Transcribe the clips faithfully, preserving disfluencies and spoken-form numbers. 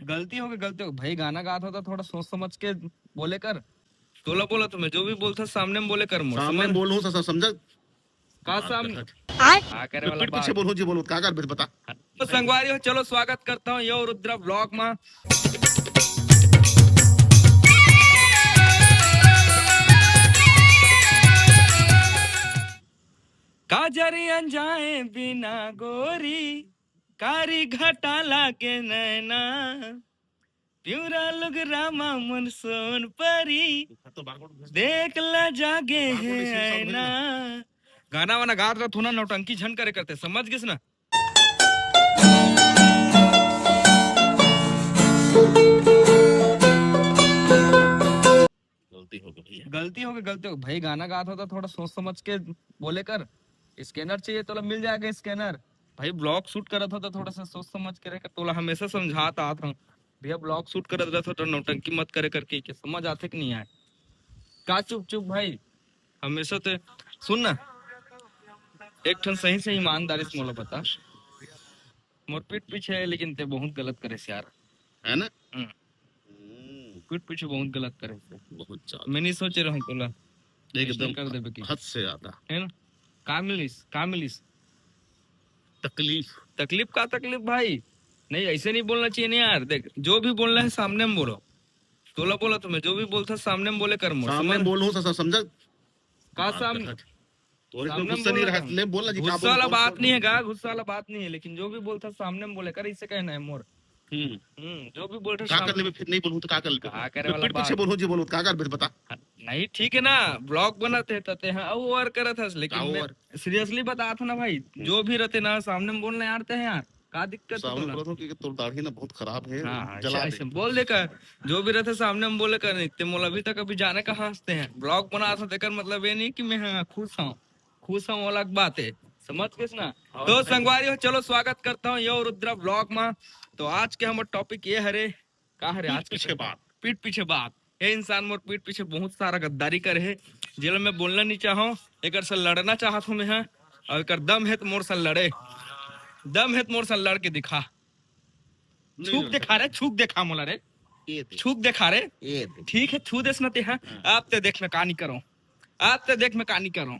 गलती हो गई, गलती हो गई भाई, गाना गात हो तो थोड़ा सोच समझ के बोले कर। तोला बोला तो मैं, जो भी बोलता सामने में बोले कर मोर, सामने समझ? बोलूं सा समझा। का सामने? का करे वाला पीठ पीछे बात? बोलूं जी, बोलूं का कर बता। तो संगवारी हो, चलो स्वागत करता हूँ यो रुद्रा ब्लॉग में। काजरी अनजाए बिना गोरी, कारी घटा लागे नैना, प्यूरा लुगरा मा मन सोन परी, देख ला जागे है ऐना। गाना वाना गात रह थोड़ा नौटंकी झन करे करते, समझ गिस ना? गलती हो गई भैया। गलती हो गई, गलती हो गई भाई, गाना गात हो तो थोड़ा सोच समझ के बोले कर। स्कैनर चाहिए तोला, मिल जाएगा स्कैनर। भाई ब्लॉग शूट करत हो तो थोड़ा सा सोच समझ के रह कर, तोला हमेशा समझात आत हूँ भैया, ब्लॉग शूट करत रहत हो तो नौटंकी मत करे करके, के समझ आथे कि नहीं आए? का चुप चुप भाई, हमेशा ते सुन ना, एक ठन सही से ईमानदारी से मोला बता, मोर पीठ पीछे है लेकिन ते बहुत गलत करे से यार। है ना? हम्म। हम्म। पीठ पीछे बहुत गलत करे से। बहुत ज्यादा। मैं नहीं सोचे रहूं तोला। एकदम ऐसे कर देबे की। हद से ज्यादा। है ना? का मिलिस, का मिलिस? तकलीफ। तकलीफ का तकलीफ भाई? नहीं, ऐसे नहीं बोलना चाहिए ना यार। देख, जो भी बोलना है सामने में बोलो। तोला बोला तो मैं, जो भी बोलता सामने में बोले कर मोर, सामने समझ? बोलूं सा समझा। का बात सामने? कर। तोरे सामने गुस्सा नहीं बोला रहा, था। ले बोल ना जी, का गुस्सा बोल, वाला बोल, बात बोल। नहीं है गा, गुस्सा वाला बात नहीं है, लेकिन जो भी बोलता सामने में बोले कर, इससे कहना है मोर। हम्म। हम्म, जो भी बोलता का कर सामने लेबे, फिर नहीं बोलूं तो का कर लेबे? का करे मैं वाला पीठ पीछे बात? बोलूं जी, बोलूं, का कर बे, बता। नहीं, ठीक है ना, ब्लॉग बनाते हैं, तते हैं, वो और करत हस, लेकिन का मैं और? सीरियसली बता था ना भाई, हम्म। जो भी रहते ना, सामने में बोलना यार, ते हैं यार, का दिक्कत है सामने तोला? बोला था कि तोर दाढ़ी ना बहुत खराब है, हाँ, जला ऐसे, दे। ऐसे बोल दे कर, जो भी रहते सामने में बोले कर, नहीं ते मोला अभी तक अभी जाने का हंसते हैं, ब्लॉग बना था, तेकर मतलब ये नहीं कि मैं, हाँ, खुश हूँ, खुश हूँ, वो अलग बात है, समझ गइस ना? और तो भाई संगवारी हो, चलो स्वागत करता हूँ यो रुद्रा ब्लॉग में। तो आज के हमर टॉपिक ये हरे, का हरे पीठ आज के पीछे टॉपिक? बात। पीठ पीछे बात। ये इंसान मोर पीठ पीछे बहुत सारा गद्दारी करे है, जेला मैं बोलना नहीं चाहूँ, एकर से लड़ना चाहत हूँ मैं, हाँ। और एकर दम है तो मोर से लड़े, दम है तो मोर से लड़ के दिखा। नहीं छूक लड़ दिखा रे, सकता। छूक दिखा मोला रे, ये दे। छूक दिखा रे। ये दे। ठीक है, छू देस ना ते, हाँ। हाँ। आप ते देख मैं का नहीं करूँ, आप ते देख मैं का नहीं करूँ।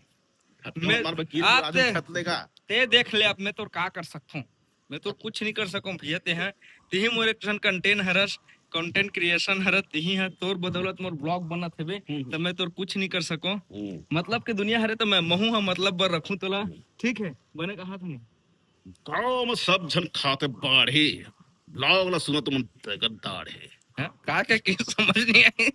अब तो मैं, हमारे वकील भी आप आदमी ते, छत लेगा। ते देख ले, अब मैं तोर का कर सकता हूँ, मैं तोर कुछ नहीं कर सकूँ भैया, ते हैं, तिही मोर एक ठन कंटेंट हरस, कंटेंट क्रिएशन हरस, तिही है, तोर बदौलत मोर ब्लॉग बनत हेबे, हम्म, हम्म। तो मैं तोर कुछ नहीं कर सकूँ। हम्म। मतलब के दुनिया हरे तो मैं महू हा मतलब बर रखूँ तोला, हम्म। ठीक है, बने कहा था नहीं। गाँव में सब झन खाते बाढ़ी, ब्लॉग ला सुनो तुमन तेकर दाढ़ी। हाँ? का के, के समझ नहीं आई।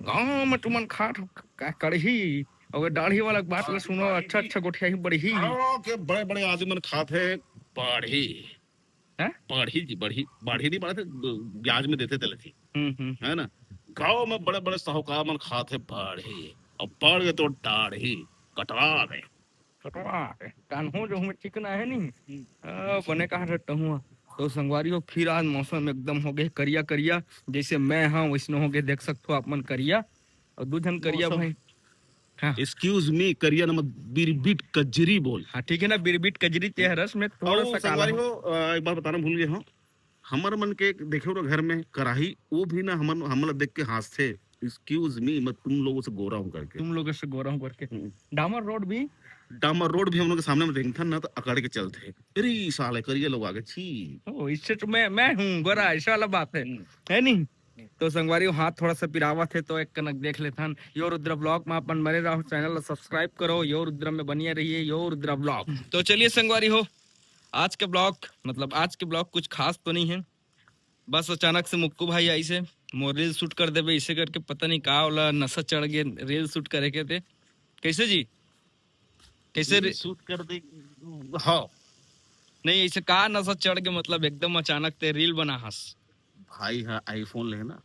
गाँव में तुमन खात हो का कड़ही, अउ दाढ़ी वाला के बात ला सुनो, अच्छा, अच्छा गोठियाही बढ़ही। गाँव के बड़े-बड़े आदमी मन खात हे बाढ़ी। हैं? बाढ़ी जी, बढ़ी, बाढ़ी नहीं बढ़त हे, ब्याज में देथे तेला जी। हम्म, हम्म। है ना? गाँव में बड़े-बड़े साहूकार मन खात हे बाढ़ी, अउ बढ़ गे तो दाढ़ी, कटवा दे। कटवा दे। कान्हो जो हमें चिकना है नहीं? हम्म। आ, बने कहा रहता हूँ। तो संगवारी हो, फिर आज मौसम एकदम हो गए करिया करिया, जैसे मैं हाँ वैसने हो गए, देख सकते हो आप मन करिया, और दू झन करिया मौसम भाई। हाँ। Excuse me, करिया नमक बिरबिट कजरी बोल। हाँ, ठीक है ना, बिरबिट कजरी ते हरस में थोड़ा और सा काला संगवारी हो। हो, अ, एक बात बताना भूल गए हो, हमर मन के देखे हो घर में कराही, वो भी ना हमन, हमला देख के हंसथे। Excuse me, मैं तुम लोगों से गोरा हूँ करके। तुम लोगों से गोरा हूँ करके। हम्म। डामर रोड भी? डामर रोड भी हम लोग के सामने में देखथन ना तो अकड़ के चलथे। अरे साले करिया लोग आगे, छी। ओ, इससे तो मैं, मैं हूँ गोरा, ऐसा वाला बात है। हम्म। है नहीं? तो संगवारी हो, हाथ थोड़ा सा पिरावत है तो एक कनक देख लेथन। यो रुद्रा ब्लॉग में अपन बने रहो, चैनल ला सब्सक्राइब करो, यो रुद्रा में बनिया रहिए, यो रुद्रा ब्लॉग। तो चलिए संगवारी हो, आज के ब्लॉग, मतलब आज के ब्लॉग कुछ खास तो नहीं है, बस अचानक से मुक्कू भाई आइसे, मोर रील शूट कर देबे, इसे करके पता नहीं का ओला नशा चढ़ गए रील शूट करे के ते। कैसे जी? कैसे रील रे-, शूट कर दे? हाँ। नहीं, इसे का नशा चढ़ गए, मतलब एकदम अचानक ते रील बना हस? भाई, हाँ, iPhone ले ना।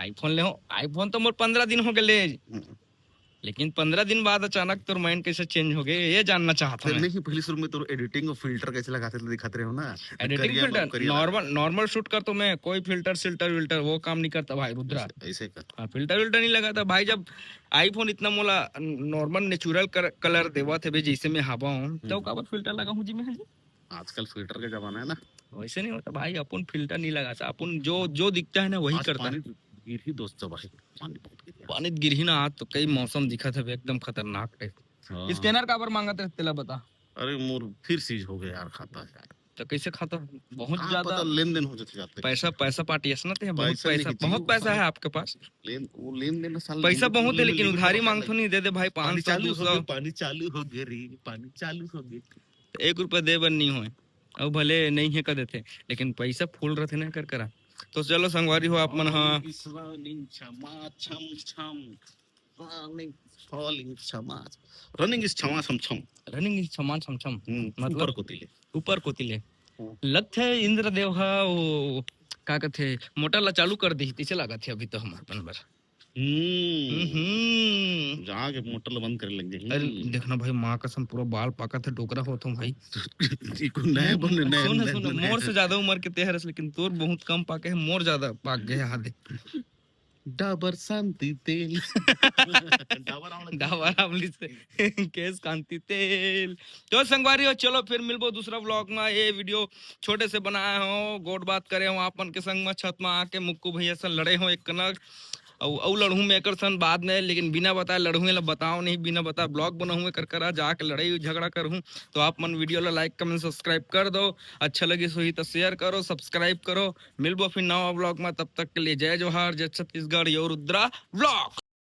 iPhone ले हो? iPhone तो मोर पंद्रह दिन हो गए ले। हम्म। लेकिन पंद्रह दिन बाद अचानक तोर माइंड कैसे चेंज हो गए, ये जानना चाहता हूँ मैं। नहीं, पहले शुरू में तो एडिटिंग और फिल्टर कैसे लगाते थे, दिखाते रहे हो ना। एडिटिंग करिया फिल्टर, करिया नॉर्मल, नॉर्मल शूट कर तो मैं कोई फिल्टर सिल्टर विल्टर वो काम नहीं करता भाई रुद्रा। ऐसे, ऐसे कर। हाँ, फिल्टर विल्टर नहीं लगाता भाई। जब iPhone इतना मोला नॉर्मल नेचुरल कर, कलर देवा थे बे, जैसे मैं हवा हूँ, तो हम्म। काबर फिल्टर लगा हूँ जी मैं? आजकल फिल्टर का जमाना है ना। वैसे नहीं होता भाई, अपन फिल्टर नहीं लगाता, अपन जो जो दिखता है ना वही आज करता है। पानी गिर ही दोस्त भाई, पानी बहुत गिर गया। पानी गिर ही ना, आज तो कई मौसम दिखत हे एकदम खतरनाक टाइप। हाँ। स्कैनर काबर मांगत रहे तेला बता। अरे मोर फिर सीज हो गया यार, खाता है यार। तो कैसे खाता? बहुत कहाँ ज्यादा पता लेन देन हो जाते जाते। पैसा, पैसा पार्टी है ना, ते बहुत पैसा नहीं पैसा, जी, बहुत वो पैसा हम- है आपके पास। लेन वो लेन देन साल पैसा limit- बहुत है, limit- लेकिन limit उधारी होता है मांगथो ना। नहीं दे दे भाई, पानी पाँच सौ चालू दो हो सौ गए, पानी चालू हो गए रे, पानी चालू हो गए। तो एक रुपया दे बर नहीं होए, अब भले नहीं है कर देते, लेकिन पैसा फुल रहते ना कर करा। तो चलो संगवारी हो आप मन, हाँ। Is running छमा छम छम, running, falling छमा, running is छमा छम छम। रनिंग इज छमा छम छम। हम्म, मतलब? ऊपर कोती ले। ऊपर कोती ले। हम्म। लगथे इंद्रदेव ह वो का कथे, मोटर ला चालू कर दी, तइसे लागत हे अभी तो हमर अपन बर। हम्म। हम्म। जाके मोटर ला बंद करे लग जाही। अरे देखना भाई, माँ कसम पूरा बाल पाकत हे, डोकरा होत हूँ भाई। इको नए बने, नए, सुन, नए, सुन, नए। मोर से ज्यादा उम्र के तेहरस, लेकिन तोर बहुत कम पाके हे, मोर ज्यादा पाक गए हे आदे। डाबर शांति तेल। डाबर आंवला। डाबर आंवली से केश कांति तेल। तो संगवारी हो, चलो फिर मिलबो दूसरा व्लॉग में। ये वीडियो छोटे से बनाए हो, गोठ बात करे हो आप मन के संग में, छत में आके मुक्कू भैया से लड़े हो एक कनक, अउ अउ लड़हूँ मैं एकर सन बाद में, लेकिन बिना बताए लड़हूँ, एला बताओ नहीं, बिना बताए व्लॉग बनाहूँ एकर करा, जाके लड़ाई झगड़ा करहूँ। तो आप मन वीडियो ला लाइक, कमेंट, सब्सक्राइब कर दो, अच्छा लगे सोही तो शेयर करो, सब्सक्राइब करो। मिलबो फिर नवा व्लॉग में, तब तक के लिए जय जोहार, जय छत्तीसगढ़, यो रुद्रा व्लॉग।